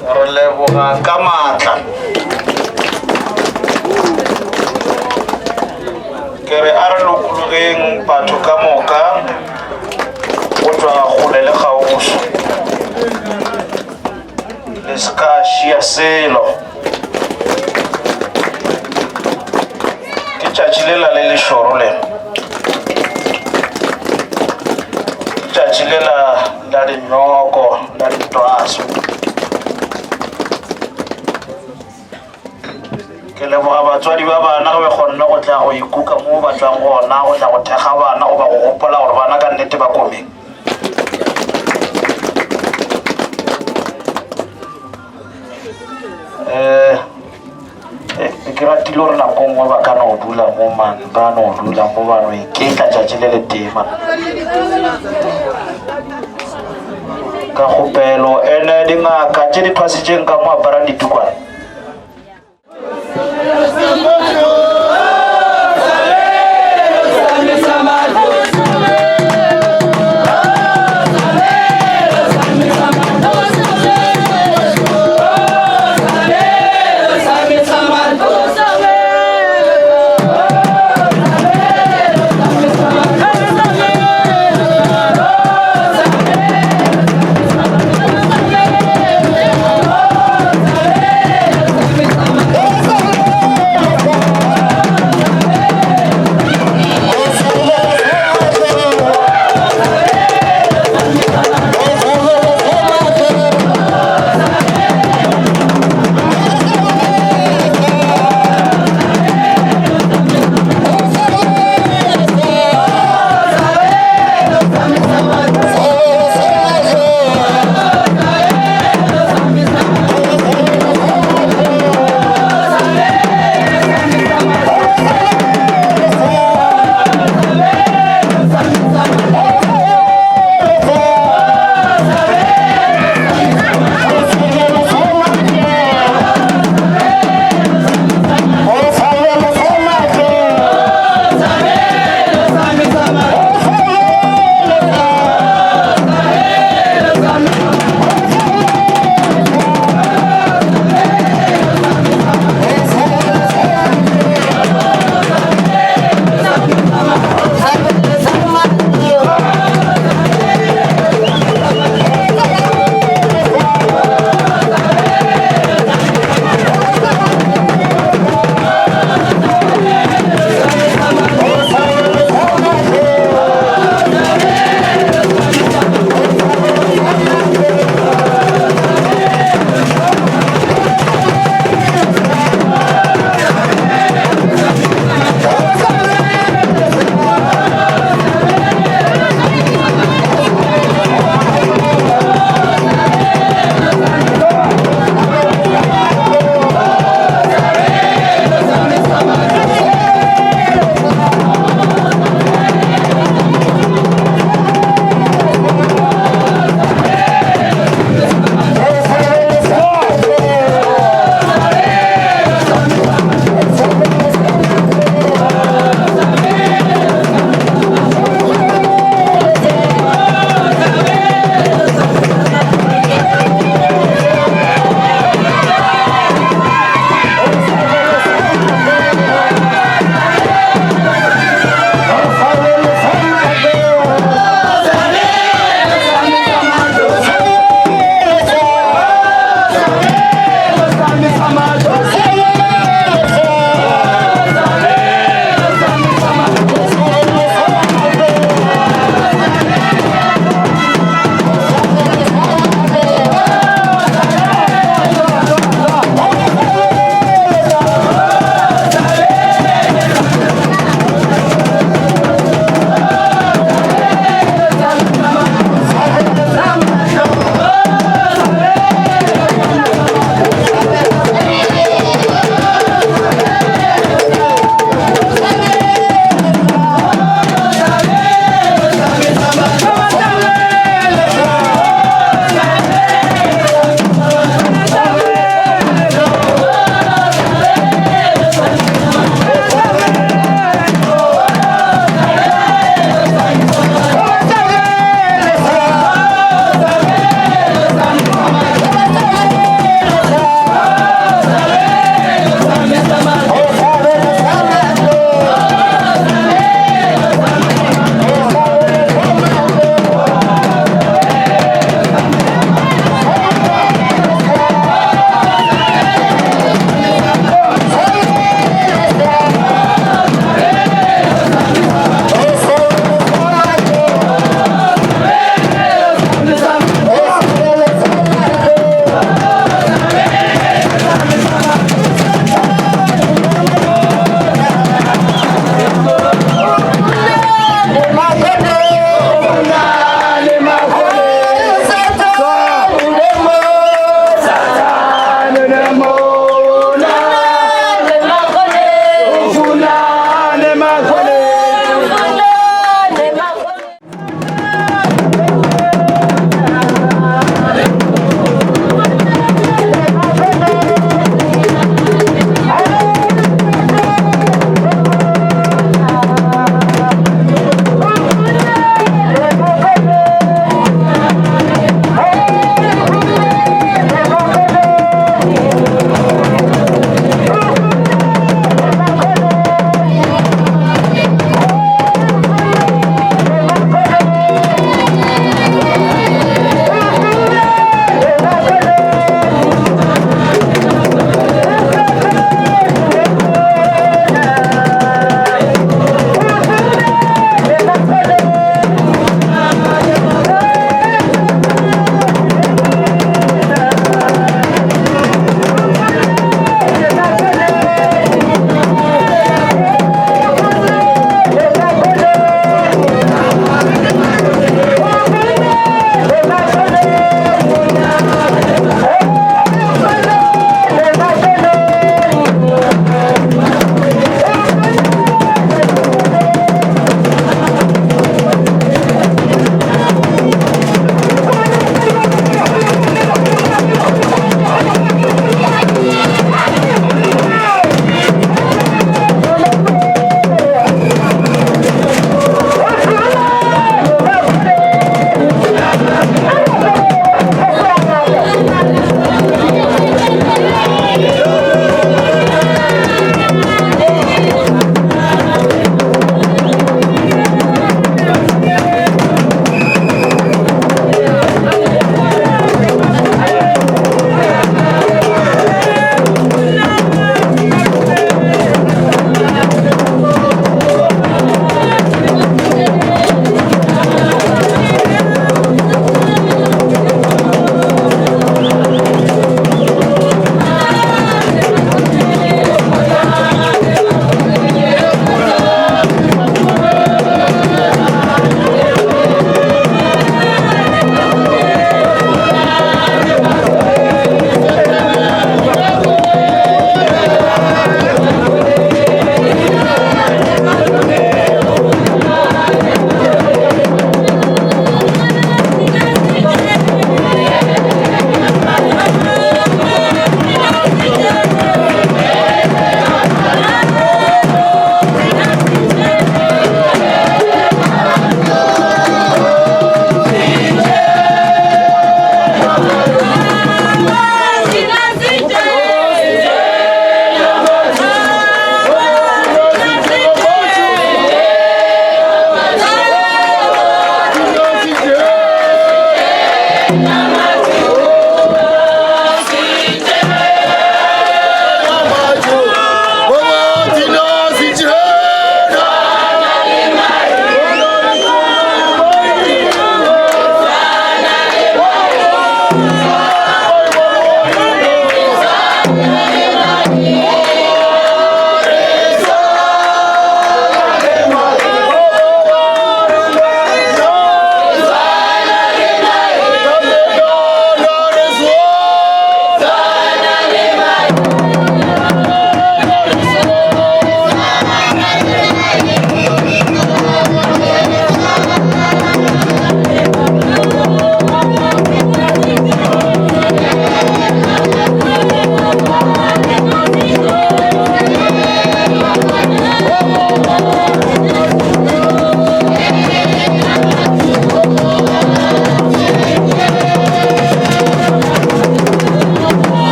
Re leboga ka maatla. Ke re a re lokologeng batho ka moka go tšwa kgole le kgauswi. Le se ka šia selo. Ke tšatši lela le lešoro le. Ke tšatši lela la dinoko la ditwaso. Ke leboga batswadi ba bana ge be kgonne go tla go ikuka mo ba tšwang gona go tla go thekga bana goba go gopola gore bana ka nnete ba komeng. Eh, eh, ke ratile gore nako nngwe ba ka no dula mo man ba no dula mo ba no iketla tšatši le letee man ka kgopelo ene dingaka tše di thwasitšeng ka mo aparang ditukwana.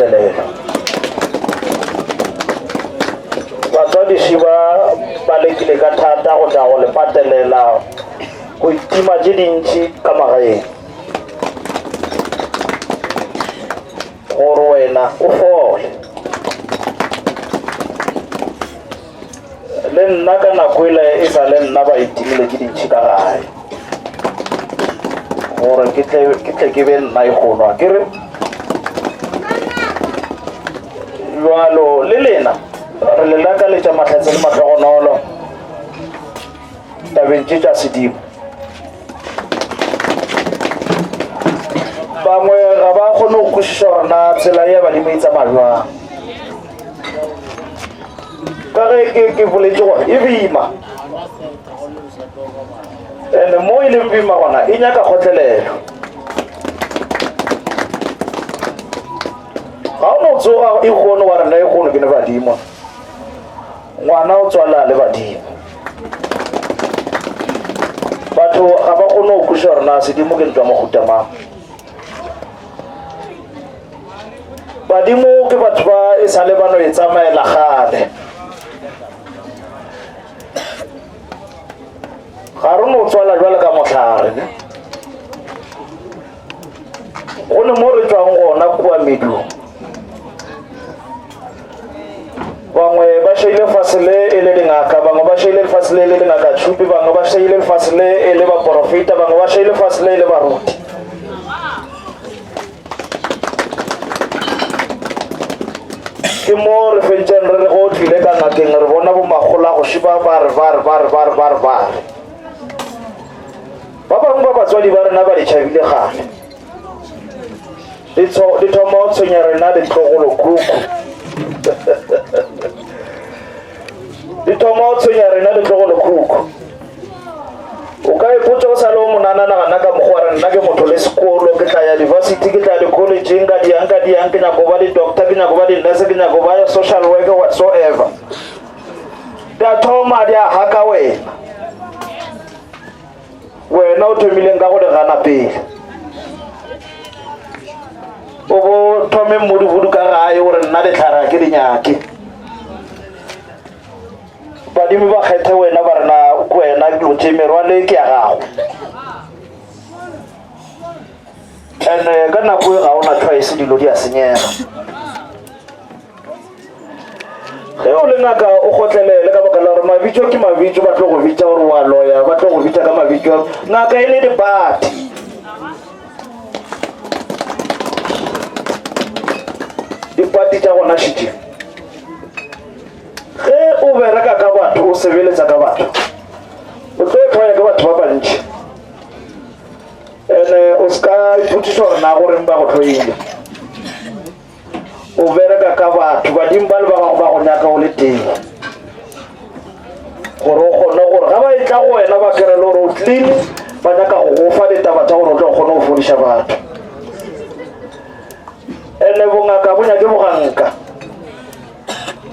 kgotlelelo. Batswadiši ba ba lekile ka thata go tla go le patelela go itima tše dintši ka magaeng gore wena o fole. Le nna ka nako ele e sa le nna ba itimile tše dintši ka gae gore ke tle ke tle ke be nna e gonwa ke re jwalo le lena re le lakaletša mahlatse le mahlogonolo tabeng tše tša sedimo. Bangwe ga ba kgone go kwešiša gore na tsela ya badimo e tsamaya jwang. Ka ge ke ke boletše gore e boima and mo e leng boima gona e nyaka kgotlelelo. Ga o no tsoga e kgone wa re nna e kgone ke ne badimo. Ngwana o tswala le badimo. Batho ga ba kgone go kwešiša gore na sedimo ke ntwa mohuta mang. Badimo ke batho ba e sa le ba no e tsamaela gale. Ga re no tswala jwale ka mohlare ne. Go ne mo re tšwang gona kua medung. Bangwe ba šaile lefase le e le dingaka, bangwe ba šaile lefase le e le dingaka tšhupi, bangwe ba šaile lefase le e le baporofeta, bangwe ba šaile lefase le e le baruti. Ke mo re fentšeng re re go tlile ka ngakeng re bona bomakgola go šiba ba re ba re ba re ba re ba re ba re. Ba bangwe ba batswadi ba rena ba di tšhabile gale. Di thoma go tshwenya rena ditlogolokhukhu. Di thoma go tshwenya rena ditlogolokhukhu. O ka ipotša o sa le o monana nagana ka mokgwa re nna ke motho le sekolo, ke tla ya university, ke tla ya di-collegeng, ka diang ka diang, ke nyako ba di-doctor, ke nyako ba di-nurse, ke nyako ba social worker, whatsoever. Di a thoma di a haka wena. Wena o thomileng ka go di gana pele. O bo thome mmudubudu ka gae gore nna ditlhare ga ke di nyake. Badimo ba kgethe wena ba re na ke wena dilo tše merwale ke ya gago. And ka nako e ga o na choice dilo di a senyega. Ge o le ngaka o kgotlelele ka baka la gore mabitso ke mabitso, ba tlo go bitša gore wa loya, ba tlo go bitša ka mabitso. Ngaka e le dipati. Dipati tša gona šitše. Ge o bereka ka batho, o sebeletsa ka batho, o tlo tlhoya ke batho ba bantši. Ene o se ka ipotšiša gore na goreng ba go hloile. O bereka ka batho, badimo ba le ba gago ba go nyaka o le teng gore o kgone gore ga ba e tla go wena ba kere le gore o clean, ba nyaka go go fa ditaba tša gore o tlo kgone go fodiša batho. Ene bongaka bo nyake boganka.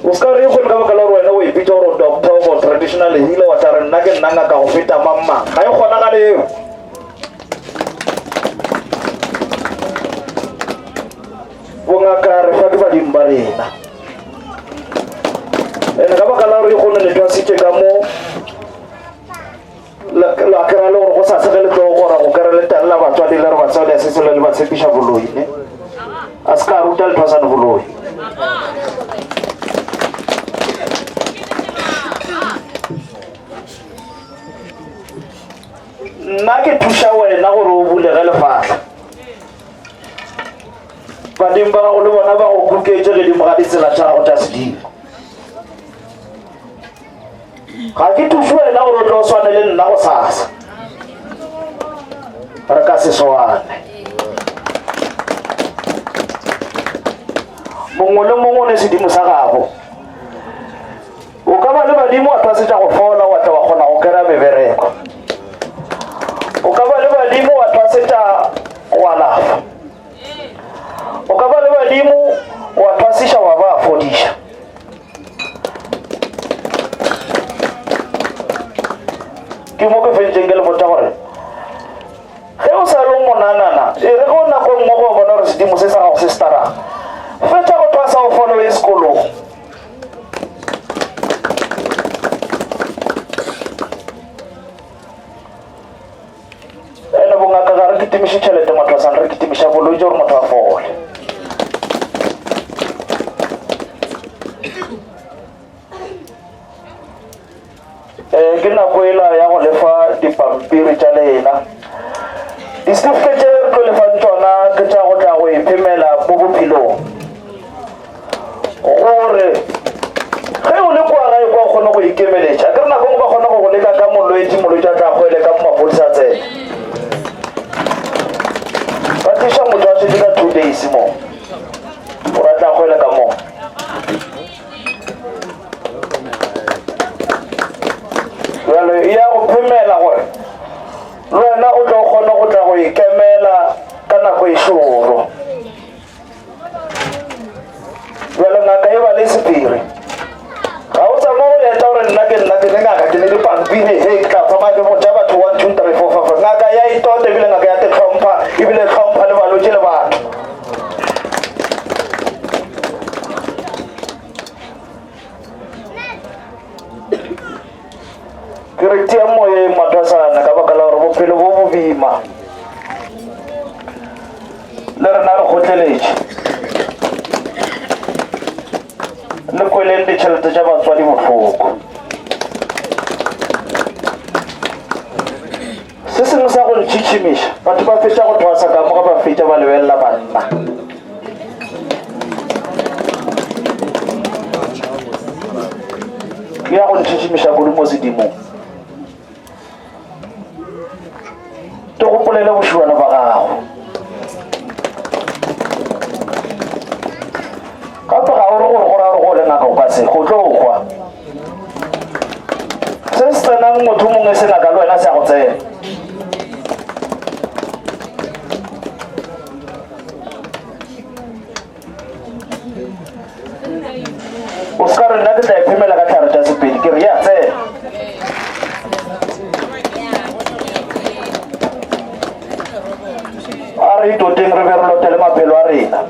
O se ka re kgone ka baka la gore wena o ipitša gore o doctor o traditional healer wa tla re nna ke nna ngaka go feta mang mang. Ga e kgonagale eo. Bongaka re fa ke badimo ba rena. Ene ka baka la gore e kgone le twasitše ka mo la kry-a le gore go sa sege le tlo gora go kry le telela batswadi le re batswadi a se selo le ba tshepiša boloi ne a se ka ruta lethwasane boloi. Nna ke thuša wena gore o bulege lefahla. Badimo ba gago le bona ba go kuketše gedimo ga ditsela tša gago tša sedimo. Ga ke thuše wena gore o tlo swane le nna go sasa. Re ka se swane. Mongwe le mongwe o ne sedimo sa gago. O ka ba le badimo wa twasetša go fola wa tla wa kgona go kry-a mebereko. O ka ba le badimo wa twasetša go alafa. O ka ba le badimo wa twasiša wa ba fodiša. Ke mo ke fentšeng ke le botša gore ge o sa le monanana e re go nako e nngwe go bona gore sedimo se sa gago se staraga fetša. kitimiše tšhelete mathwasana, re kitimiša bolwetši gore motho a fole. Eh, ke nako ela ya go lefa dipampiri tša lena. Disetifikeiti tše re tlo lefang tšona ke tša go tla go iphemela mo bophelong. Gore ge o le kwa gae kwa o kgone go ikemeletša. Ke re nako nngwe ba kgona go go leka ka molwetši, molwetši a tla kgwele ka mo maphodisa a tsena. Ba tliša motho a šetše ka 2 days mo. Gore a tla kgwele ka mo. Bjale e ya go phemela gore le wena o tlo kgone go tla go ikemela ka nako e šoro. Bjale ngaka e ba le sephiri. Ga o tsamaya o eta gore nna ke nna ke le ngaka ke le dipampiri he ke tla tsamaya ke botša batho 1 2 3 4 5. Ngaka ya itota ebile ngaka ya te tlhompha ebile e tlhompha le balwetši le batho. Ke re tia moyeng mathwasana ka baka la gore bophelo bo bo boima. Le rena re kgotleletše. Le kweleng ditšhelete tša batswadi bohloko. Se sengwe sa go ntšhitšhimiša, batho ba fetša go thwasa ka mo ge ba fetša ba lebelela banna. Ke ya go ntšhitšhimiša kudu mo sedimong. Ke gopolele bošuana ba gago. Gape ga o re gore go ra gore go le ngaka o ka se go tlo hwa. Se se tsenang motho mongwe se ngaka le wena se a go tsena. O se ka re nna ke tla iphemela ka tlhare tša Sepedi, ke re ya tsena. A re itoteng re be re lotele maphelo a rena.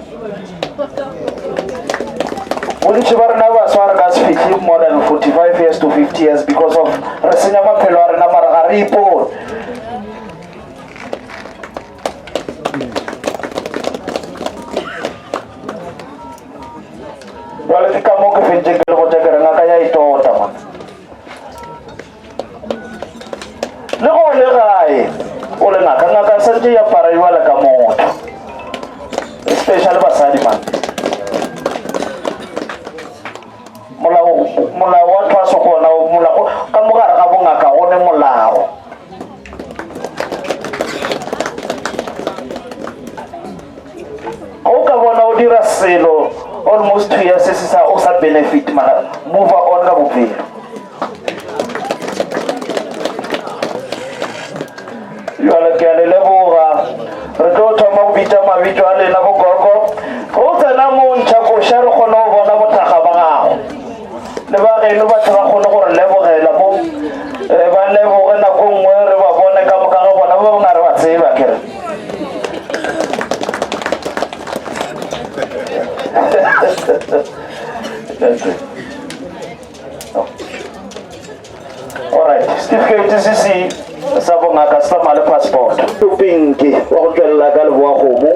Bontši ba rena baswa re ka se fihle more than 45 years to 50 years because of re senya maphelo a rena mara ga re ipone. Jwale ke ka mo ke fentše ke le botša ke re ngaka ya itota man. Le go le gae o le ngaka, ngaka santše ya apara jwale ka motho, especially basadi man. Molao molao wa thwaso ke ona molao ka mo gare ga bongaka go ne molao. Ga o ka bona o dira selo almost 2 years se sa o sa benefit mara move on ka bophelo. Jwale ke a le leboga. Re tlo thoma go bitša mabitso a lena bogogo. Ge o tsena mo ntšha koša re kgone go bona bothakga ba gago. Le ba geno batho ba kgone go re lebogela mo ba leboge nako nngwe re ba bone ka moka ga bona ba bangwe ga re ba tseba ke re. That's it. Alright, certificate se se sa bongaka se tsamaya le passport. Pinki wa go tšwelela ka leboa kgomo.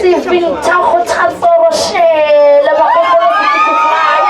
TV Nthago Thato Roshele Bakokolo Fly.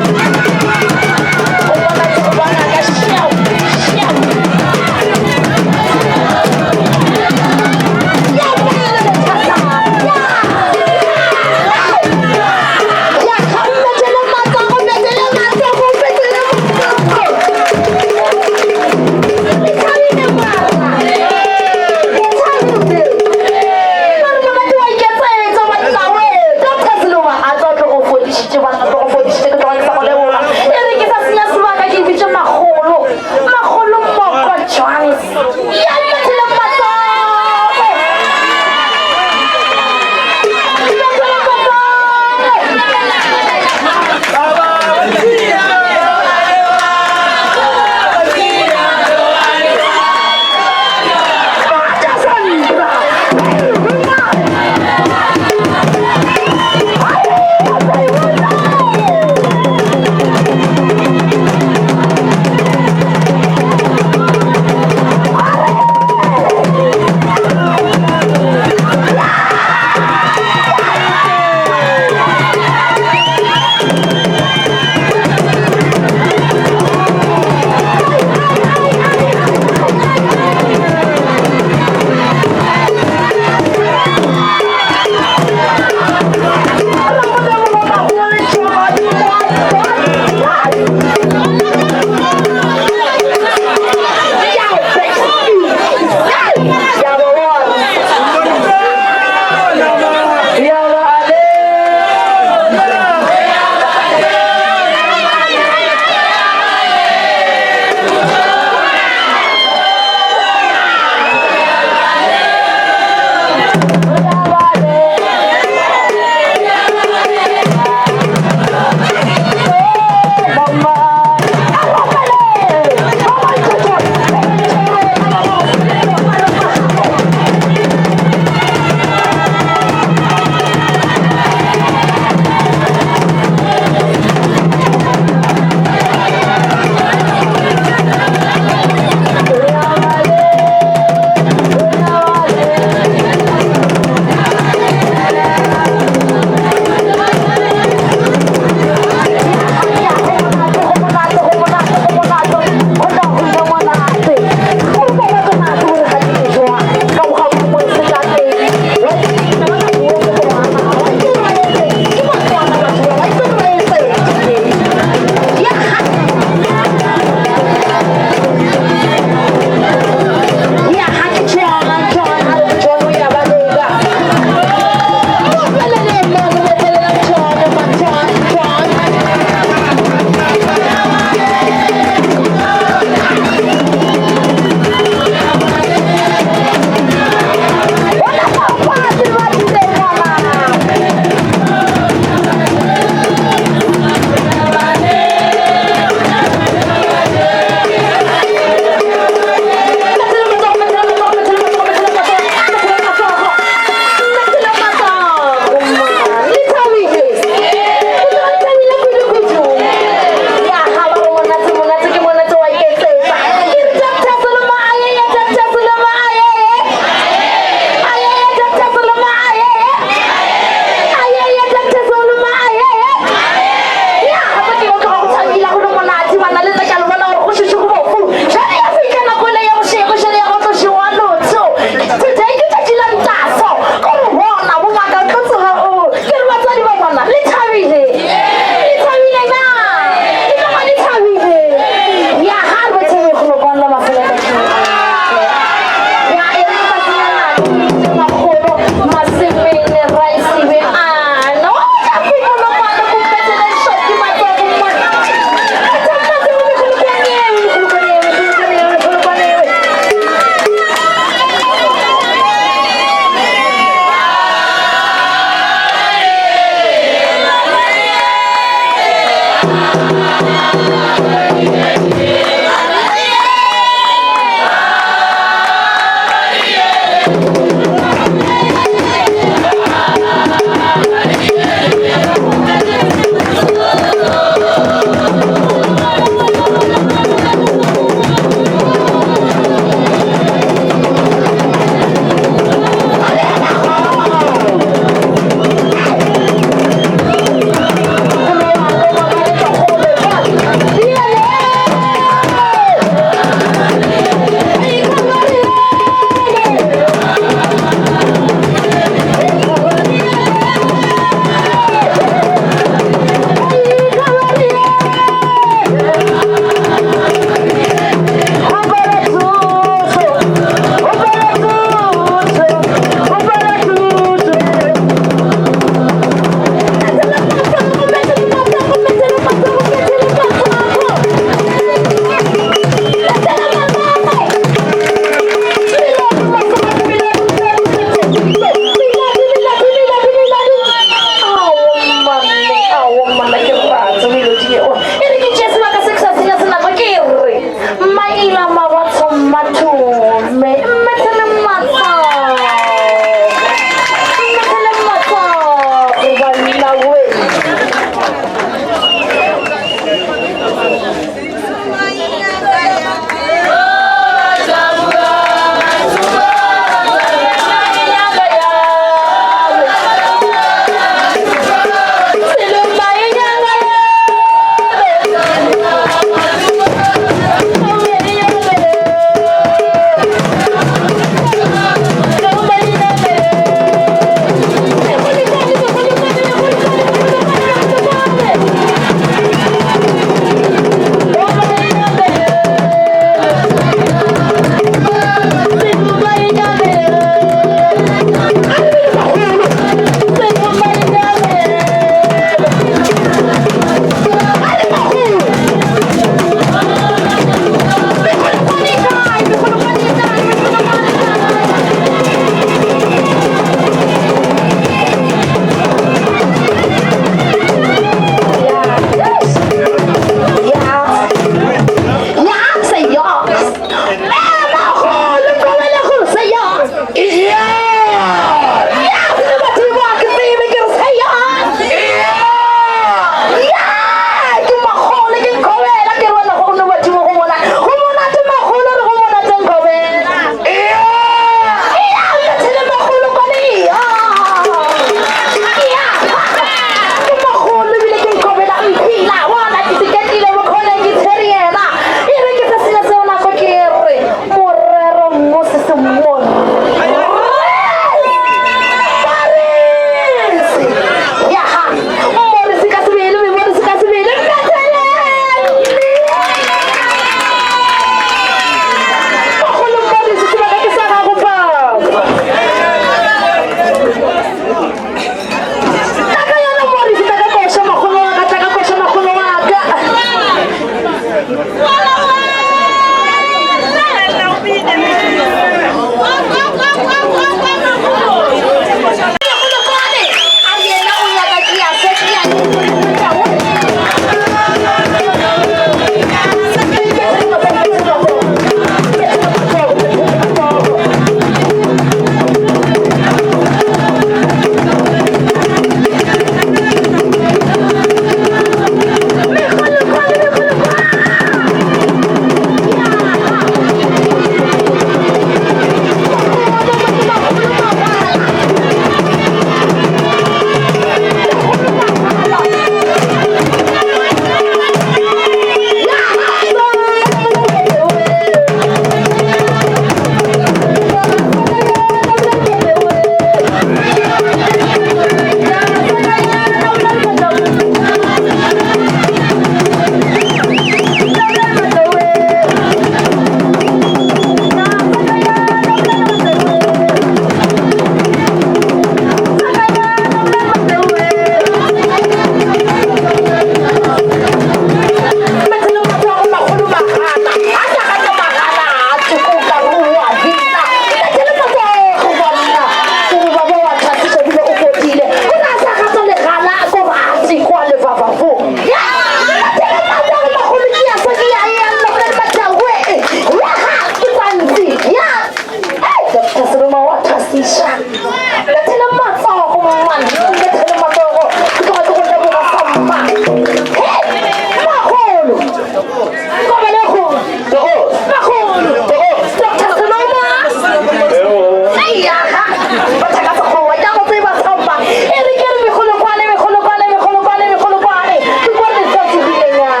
Batha ka Sekgowa, ke a go tseba Thompa. E re ke re megolokwane, megolokwane, megolokwane, megolokwane. Ke kwa re sa tsogilenyana.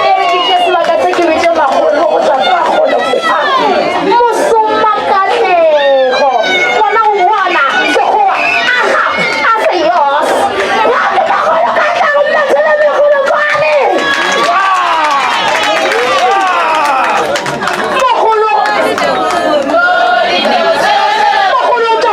E re ke tše sebaka se ke bitše magolo go tšwa kwa kgole kwa. Mosomakatlego. Ngwana o ngwana Sekgowa. Aha, a se yos. Gape magolo ka tla go mmethele megolokwane. Mogolo. Mogolo tšwa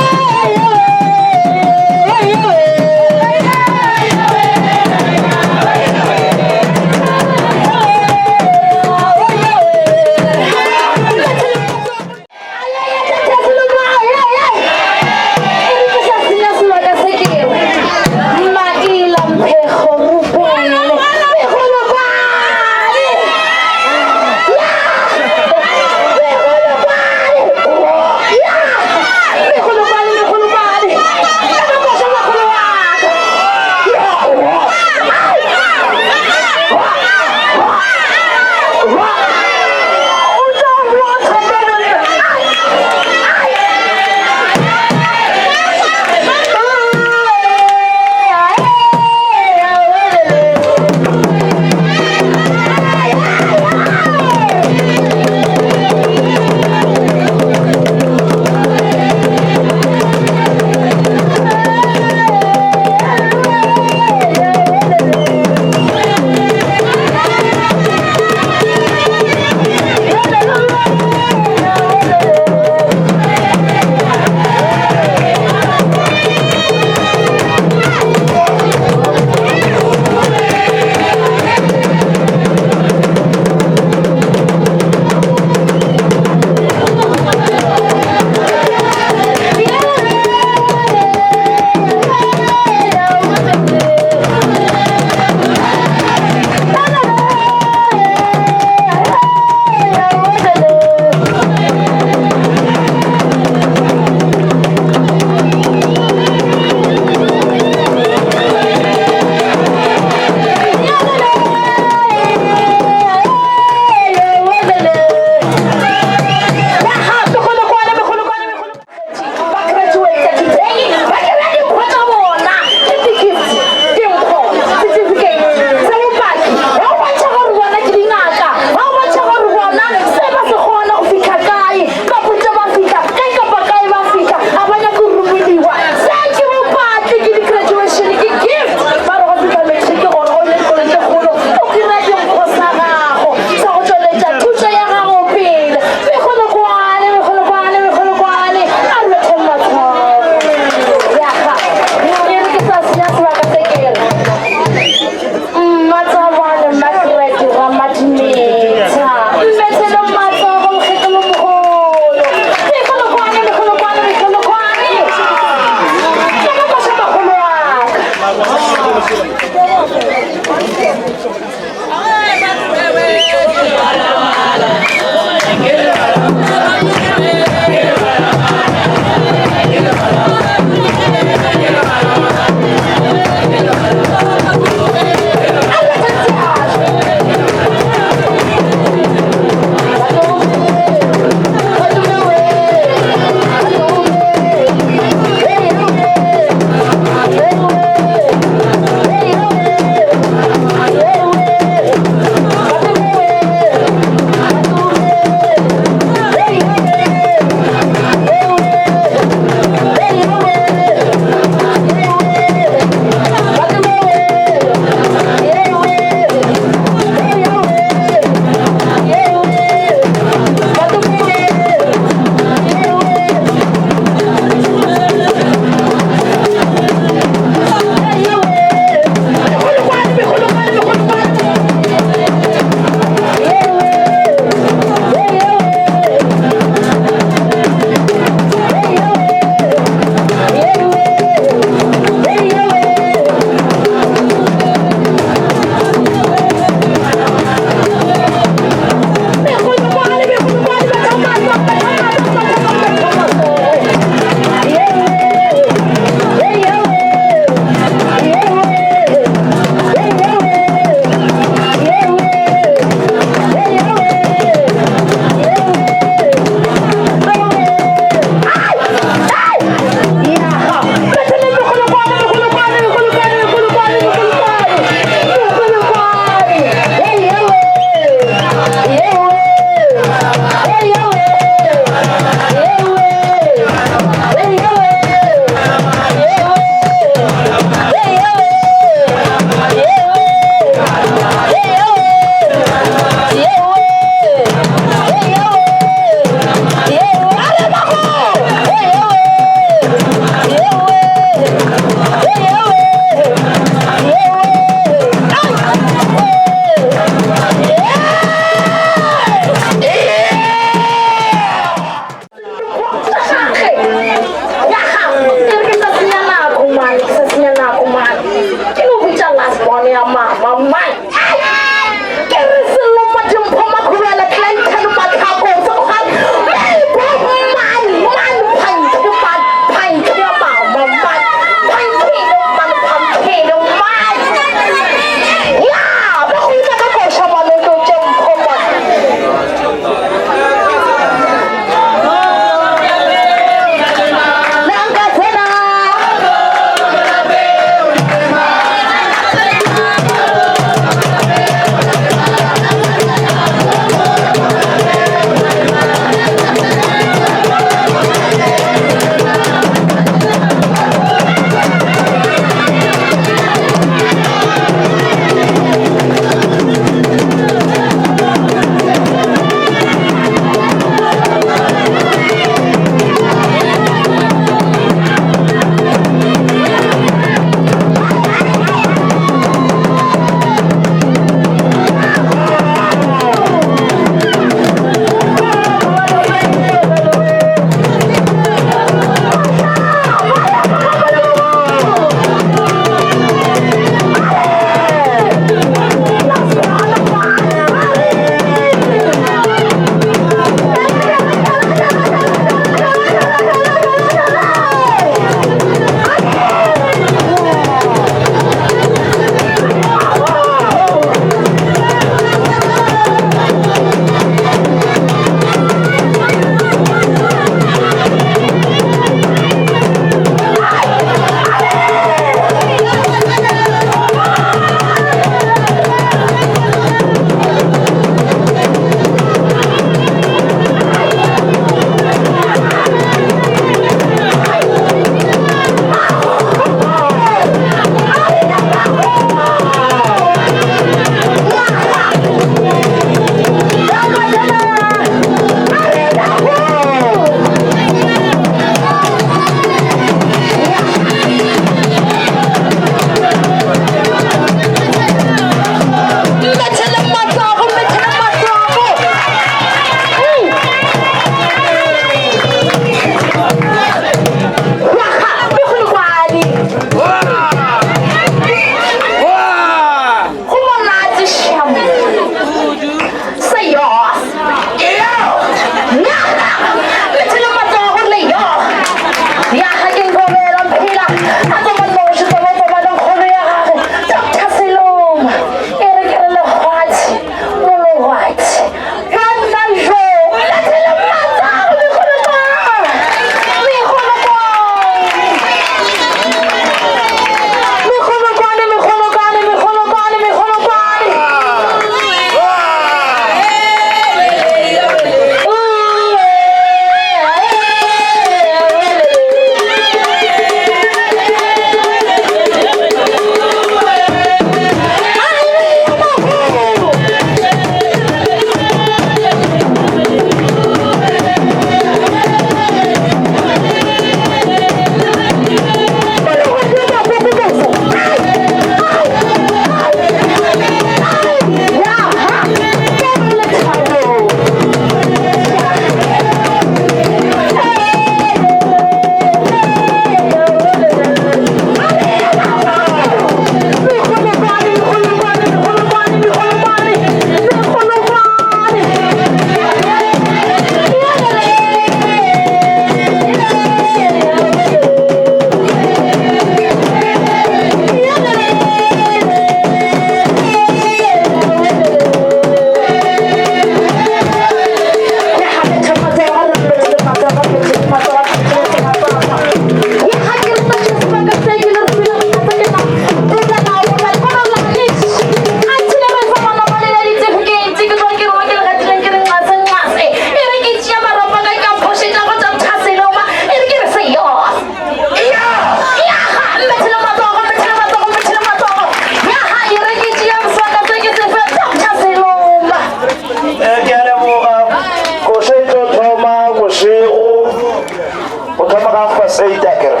participate akere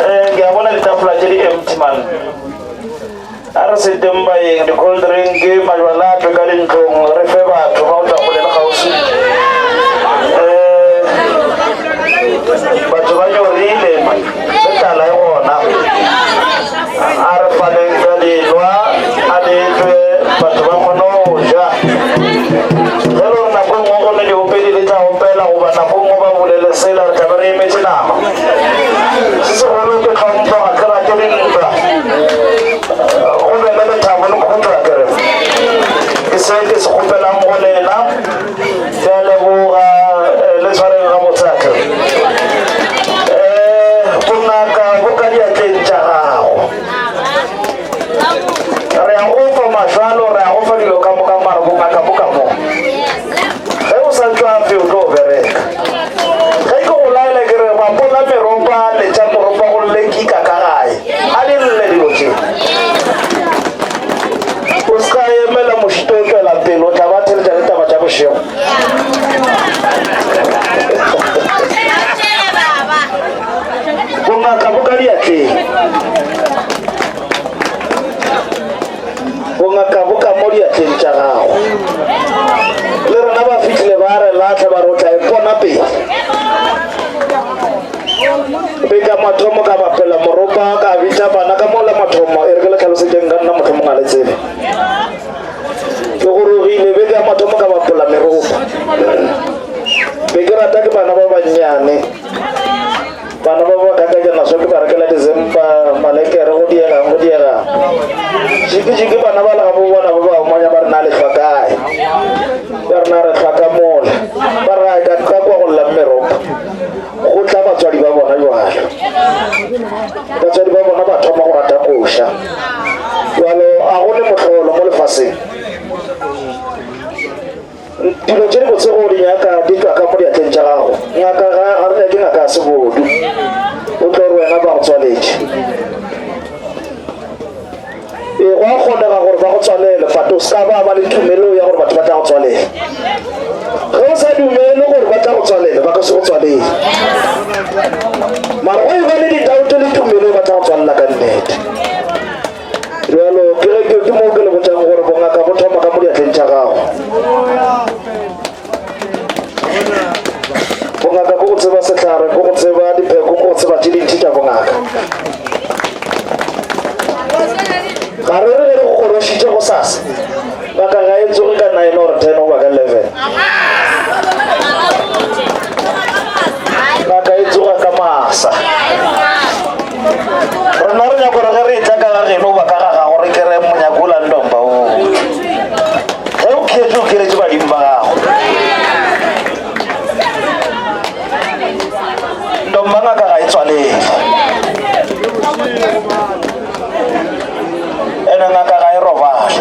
um ke a bona ditafola tše di empty man a re seteng baeng di-cold drink majwala a twe ka dintlong re fe batho ba go tla gole le kgauswi um batho ba nyorile le tlala e gona a re faneng ka dilwa a letwe batho ba kgone go ja ge le gore nako e nngwe go ne diopedi di tla opela goba nako e nngwe ba bolele sela re tlabe re emetse nama se segolo ke tlhompho ga ke rate dintwa go be le lethabo le khutšo kere ke se ke se kgopelang go lena ke a leboga eh, le tshwareng ga botsake um bongaka bo ka diatleng tša gago re ya go fa majalo re ya go fa dilo ka moka mara bongaka bo ka mo ge o sa tšwafe o tlo bereka ge ke go laela ke re bapola meropa letša moropa go lle kika ka gae a di lle dilo tše o se ka emela mošito o tšwela pele o tla ba theletša le taba tša bošego bongaka bo ka diatleng bongaka bo ka mo diatleng tša gago le rena ba fitlhile ba re latlha ba re o tla ipona pele be ka mathomo ka bapela moropa ka bitša bana ka mola mathomo e re ke le tlhalosetšeng ka nna mohlomong a le tsebe ke gorogile beke ya mathomo ka bapola meropa be ke rata ke bana ba bannyane bana ba ba kakajana so ke ba rekela dizempa malekere go diegang go diegang jikijiki bana ba le gabo bona ba ba omanya ba re na le hlwa kae ba rena re hlwa ka mola ba re ka ka kwa go lla meropa go tla batswadi ba bona jwalo batswadi ba bona ba thoma go rata koša jalo a go ne mohlolo mo lefaseng dilo tše dibotse go di nyaka di tšwa ka mo diatleng tša gago ngaka ga ga re nyake ngaka ya sebodu o tlo re wena ba go tswaletše ee go a kgonega gore ba go tswalele but o se ka ba ba le tumelo ya gore batho ba tla go tswalela ge o sa dumele gore ba tla go tswalela ba ka se go tswalele mara go e ba le ditauto le tumelo ba tla go tswalela ka nnete bjalo ke ge ke moo ke le botšang gore bongaka bo thoma ka mo diatleng tša gago bongaka ko go tseba sehlare ko go tseba dipheko ko go tseba tše dintši tša bongaka ga re re ge re go gorošitše go sasa ngaka ga e tsoge ka nine or ten goba ka eleven ngaka e tsoga ka masa rena re nyako re ge re etla ka ga geno goba ka ga gago re kere monyako o landomba oo ge o khetše o kheletše badimo ba gago ndomba ngaka ga e tswalele ene ngaka ga e robale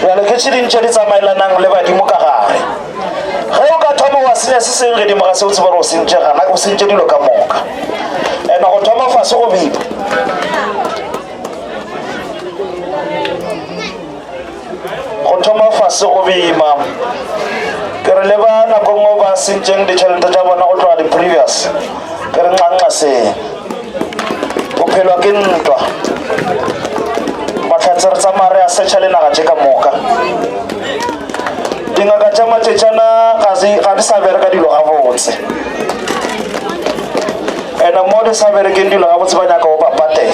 bjale ke tše dintši di tsamaelanang le badimo ka gare ge o ka thoma wa senya se seng gedimo ga se o tseba gore o sentše gana o sentše dilo ka moka ene go thoma fase go bipa go thoma fase go bima ke re le ba nako nngwe ba sentšeng ditšhelete tša bona go tloga di-previous ke re nxanxa seng bophelwa ke ntwa mahlatse re tsamaya re a setšha le naga tše ka moka dingaka tša matšetšana ga di sa bereka dilo gabotse ene mo di sa berekeng dilo gabotse ba nyaka o ba patela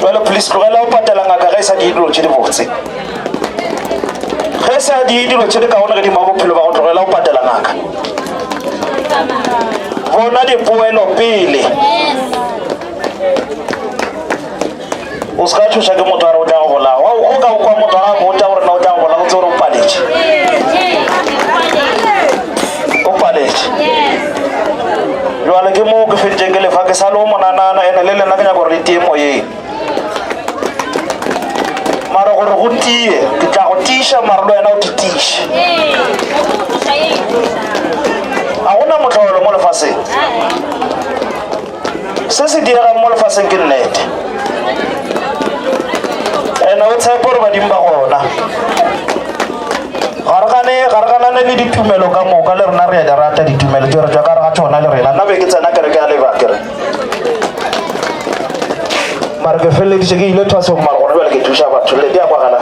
jale please tlogela go patela ngaka ge e sa die dilo tše di botse ge e sa die dilo tše di kaone gedimo ga bophelo ba go tlogela go patela ngaka bona dipoelo pele o se ka tšhoša ke motho a re o tla go bolaya o ka kwa motho a botša gore na o tla go bolaya o tse gore o paletše o paletše jale ke moo ke feditseng ke lefa ke sa le o monanana ene le lena ke nyaka gore le tie moyeng mara gore go tie ke tla go tiiša mara le wena o titiše ga gona motlholo mo lefaseng se se diregang mo lefaseng ke nnete ene o tshepe gore badimo ba gona ga re gane. ditumelo ka moka le rena re a di rata ditumelo tše re tšwa ka re ga tšona le rena. Nna be ke tsena kereke ya leba kere. Mara ke feleleditše ke ile thwasong mara gona bjale ke thuša batho le di a kwagala.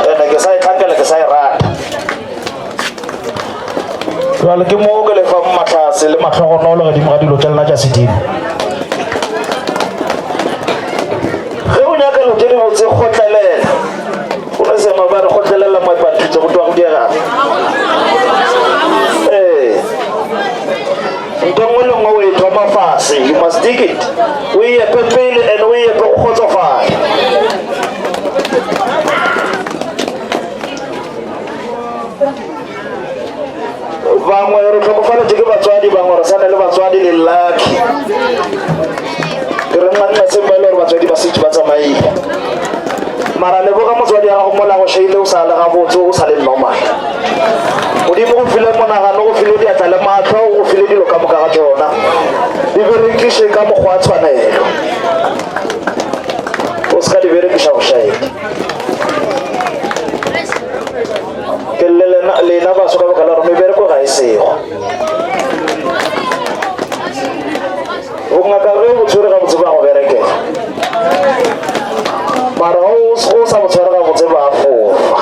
Ene ke sa e tlhankela ke sa e rata. Jwale ke moo ke le fang mahlatse le mahlogonolo godimo ga dilo tša lena tša sedimo. Ge o nyaka dilo tše dibotse kgotlelela. Go ne sema ba re kgotlelela moepathutse go twa go diegang. Ee. Ntho nngwe le nngwe o e thoma fase. You must dig it. O e epe pele and o e epe go kgotsofala. Bangwe re tlhokofaletše ke batswadi, bangwe re sane le batswadi le lucky. Ke re mmanna seng ba e le gore batswadi ba setse ba tsamaile. Mara leboga motswadi wa gago mola go šeile o sa le gabotse o sa le normal. Modimo go file monagano, go file diatla le mahlo, go file dilo ka moka ga tšona. Di berekiše ka mokgwa wa tshwanelo. O se ka di berekiša go šaedi. Ke lle lena, lena baso ka baka la gore mebereko ga e sego. Bongaka ge o tshwere gabotse ba go berekela. Mara ga o o sa bo tshware gabotse ba fofa.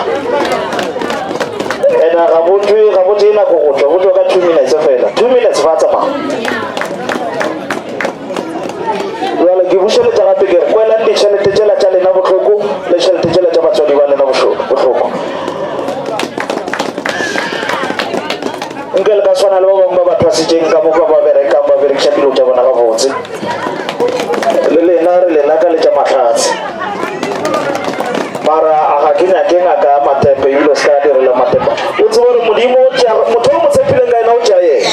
Ena ga bo tšwe ga bo tšee nako go tšwa, bo tšwa ka 2 minutes fela. 2 minutes ba tsamaya. Bjale ke bušeletša gape ke re kwelang ditšhelete tšela tša lena bohloko le tšhelete tšela tša batswadi ba lena bohloko. Nke le ka swana le ba bangwe ba ba thwasitšeng ka mo ba ba berekang ba berekiša dilo tša bona gabotse. Le lena re lena ka letša mahlatse. Mara a ga ke nyake ngaka ya matepe ebile o se ka direla matepe. O tsebe gore Modimo o tšea motho o mo tshepileng ka yena o tšea yena.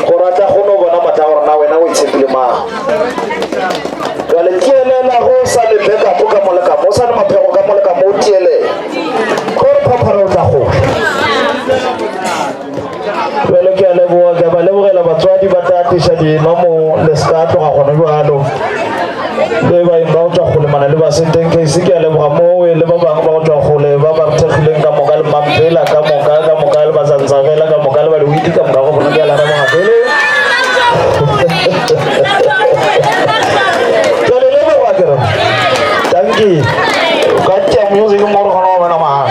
Gore a tla kgone go bona matla a gore na wena o itshepile mang. Jwale tielela go sa le backup ka mo le ka mo, o sa le maphego ka mo le ka mo, o tielela. Gore phaphara o tla gola. Bjale ke a leboga, ke a ba lebogela batswadi ba tla tliša dino mo le se ka tloga gona bjalo. Le baeng ba go tšwa kgole mana le baseteng case ke a leboga mowe le ba bangwe ba go tšwa kgole ba ba re thekgileng ka moka le mampela ka moka ka moka le bazanzabela ka moka le ba lewidi ka moka go bona ke a la leboga pele. Ke a le leboga ke re. Dankie. Ka tša music mo re kgona go bona mahala.